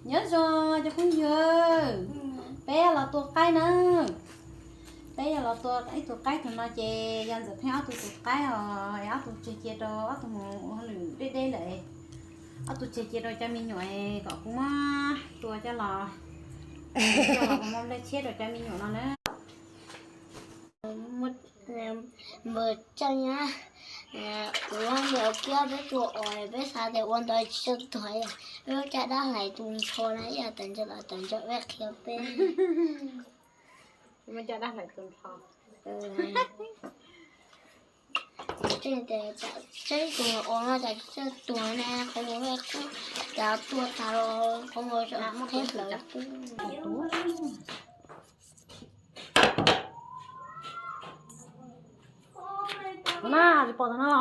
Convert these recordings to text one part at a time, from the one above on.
Nyob zoo cov phooj ywg, peb los tua qaib na. Peb yog los tua ib tug qaib thaum no ces yog Ntxawm Pheej ob tug tua qaib os, ob tug tseg cia rau ob tug mus ua hauj lwm deb deb lawm. Ob tug tseg cia rau cov me nyuam kom kuv muab tua coj los, coj los ua nplej tshiab rau cov me nyuam no na. Npawg Tseej na, kuv niam kiab peb tua os, peb xav tias ua ntawd tsis tau tuag, peb muab caj dab hlais tus nrho na, ib yam tawm ntawd los tawm ntawd peb qhia peb. Muab caj dab hlais tus nrho. Tseej tias tsam tseeb tus os no cas tsis tau tuag ne, qhov muag peb qub cas tua tas los qhov muag tseem qhib hlawv. Na, tsis pom tau no.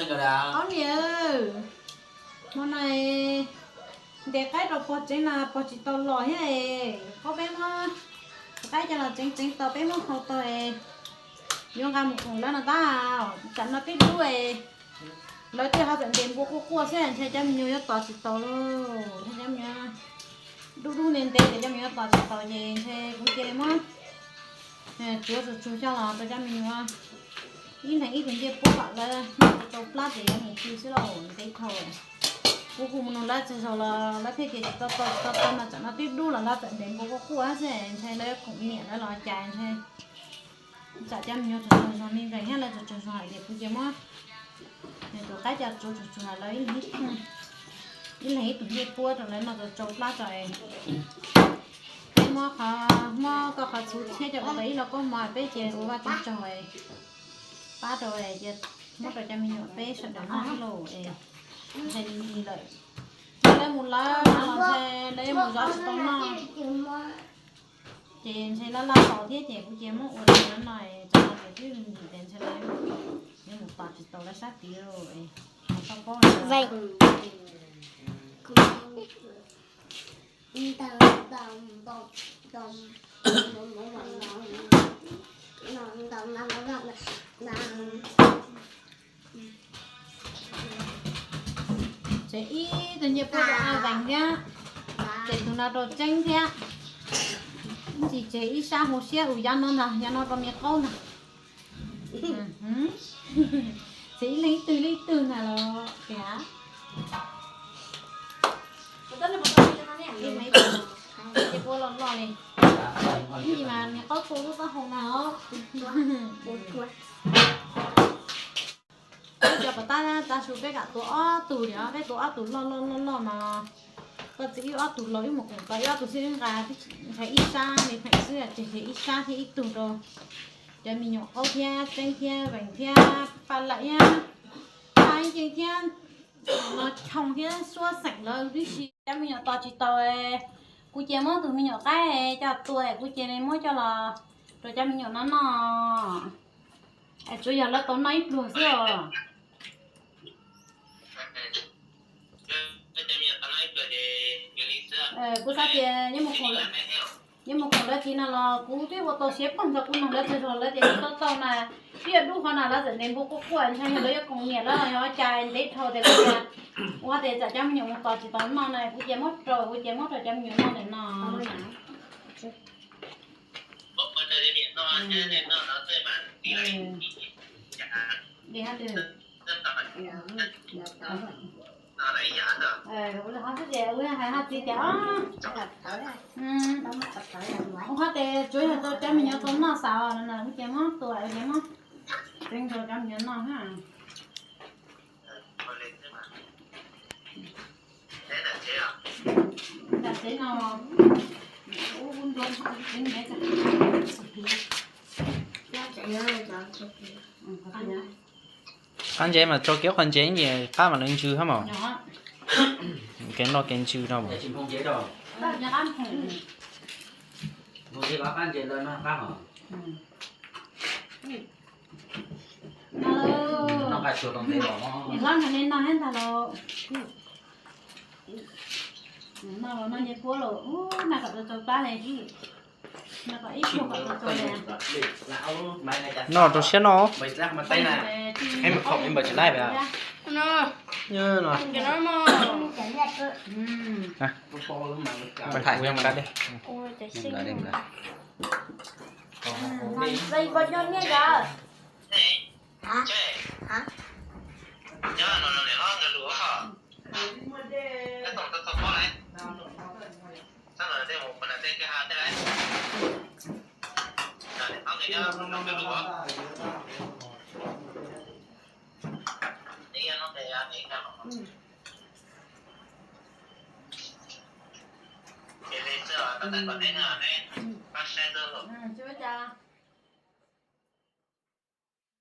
Niam. Ob niam, hmo no ntes qaib rau pog tsev na pog tsis tau los thiab es, koj peb muab qaib coj los tseev tseev tau peb muab hau tau es yuav nqa mus koom lawv no tab. Tsam no twb dub es lawv twb ho txawm ntes npua quaj quaj xwb, ntshai cov me nyuam yuav tos tsis taus lauj. Ntshai cov me nyuam dub dub ntev ntev ces cov me nyuam yuav tos tsis taus ces ntshai kuv cia li muab tsuav tsuag tsuag coj los rau cov me nyuam ib leeg ib tug ncej puab kom lawv noj tau plab ces yuav mus pw xwb lauj, ntev dhau. Kuv hu mus nug lawv txhua zaus los lawv thiaj tias tsis tau tau tsis tau tau no, tsam no twb dub los lawv txawm ntes npua quaj quaj xwb, ntshai lawv khoom niam lawv los cas ntshai. Tsam cov me nyuam tsaug tsaug zog me npeeg thiab lawv tsaug tsaug zog hais tias kuv cia muab tus qaib coj tsuav tsuag tsuag lawv ib leeg ib tug, ib leeg ib tug ncej puab rau lawv noj tau tsau plab tso. Peb muab qhov, muab koj qhov txhuv tshiab coj ua ib lo koob hmoov peb cia ua vaj tsev tsaug, pab rau, muab rau cov me nyuam peb sawv daws noj xwb lauj. Ntshai li lawm, lawv mus lawv no los ntshai lawv yuav mus zov tsis tau noj. Ces ntshai laj laj tos thiab ces kuv cia muab ua li no, tsam no ces twb ntsis ces ntshai lawv yuav mus tos tsis tau lawv sab tid lauj. Tau paub Tsev ib tug ncej puab rau A Vees thiab, tsev tus no rau Tseeb thiab, ib ntsis tsev ib sab hauv siab ua yav no ntag, yav no rau me qaub ntag. Tsev ib leeg ib tug li ib tug ntag los tias. Ncej puab loj loj li, ib ntsis mas me qaub tu lub taub hau na os. Peb cov pov tab tav su peb kam tua ob tug li, peb tua ob tug loj loj loj loj mas koj txiv wb ob tug los wb mus koom tau ib ob tug xwb, wb nqa ntshai ib sab me pheem xwb, tseg kiag ib sab thiab ib tug rau cov me nyuam qaub thiab Tseeb thiab Vees thiab Paj Lawm thiab Paj Yeej thiab no Choo thiab Suab Xeem lawv tib si. Cov me nyuam tos tsis tau, kuv cia muab tus me nyuam qaib coj tua, kuv cia li muab coj los rau cov me nyuam no noj. Tsuav yog lawv tau noj ib pluag xwb os. Kuv xav tias nyob mus koom lawv txiv no los kuv twb ua tau siab pog ntxov kuv nug lawv txog lawv tias tsis tau tau na, twb yog dub qhov na lawv txawm ntev npua quaj quaj ntshai yog lawv yuav koom niam lawv los yog ua cas ntev dhau tias kuv tias ua tias tsam cov me nyuam mus tos tsis tau noj na kuv cia muab rau kuv cia muab rau cov me nyuam noj ntawm no. Li hab twg? Ua li qhov xwb ces ua hais haj txiv tias, ua hab tes tsuav yog tau cov me nyuam tau noj xav os no na kuv cia muab tua ua li muab tseeb rau cov me nyuam noj hab. Nram tsev no, ub ub nruab tseeb nyiav. Qab ntses mas tso kiag qhov ntses ib nyuag qab mas lawv ntsws hab mas. Kev noj kev ntsws no mas. Noj qab ntses lawv noj qab hos. Noj qab tsuag tau ntev los. Niam hlob nrog nej noj thiab ntag los. Noj los noj nce puab los, noj kom tau tau plab li. Noj kom ib pluag kom tau tau li. Noj rau siab noj. Tsis ua cas.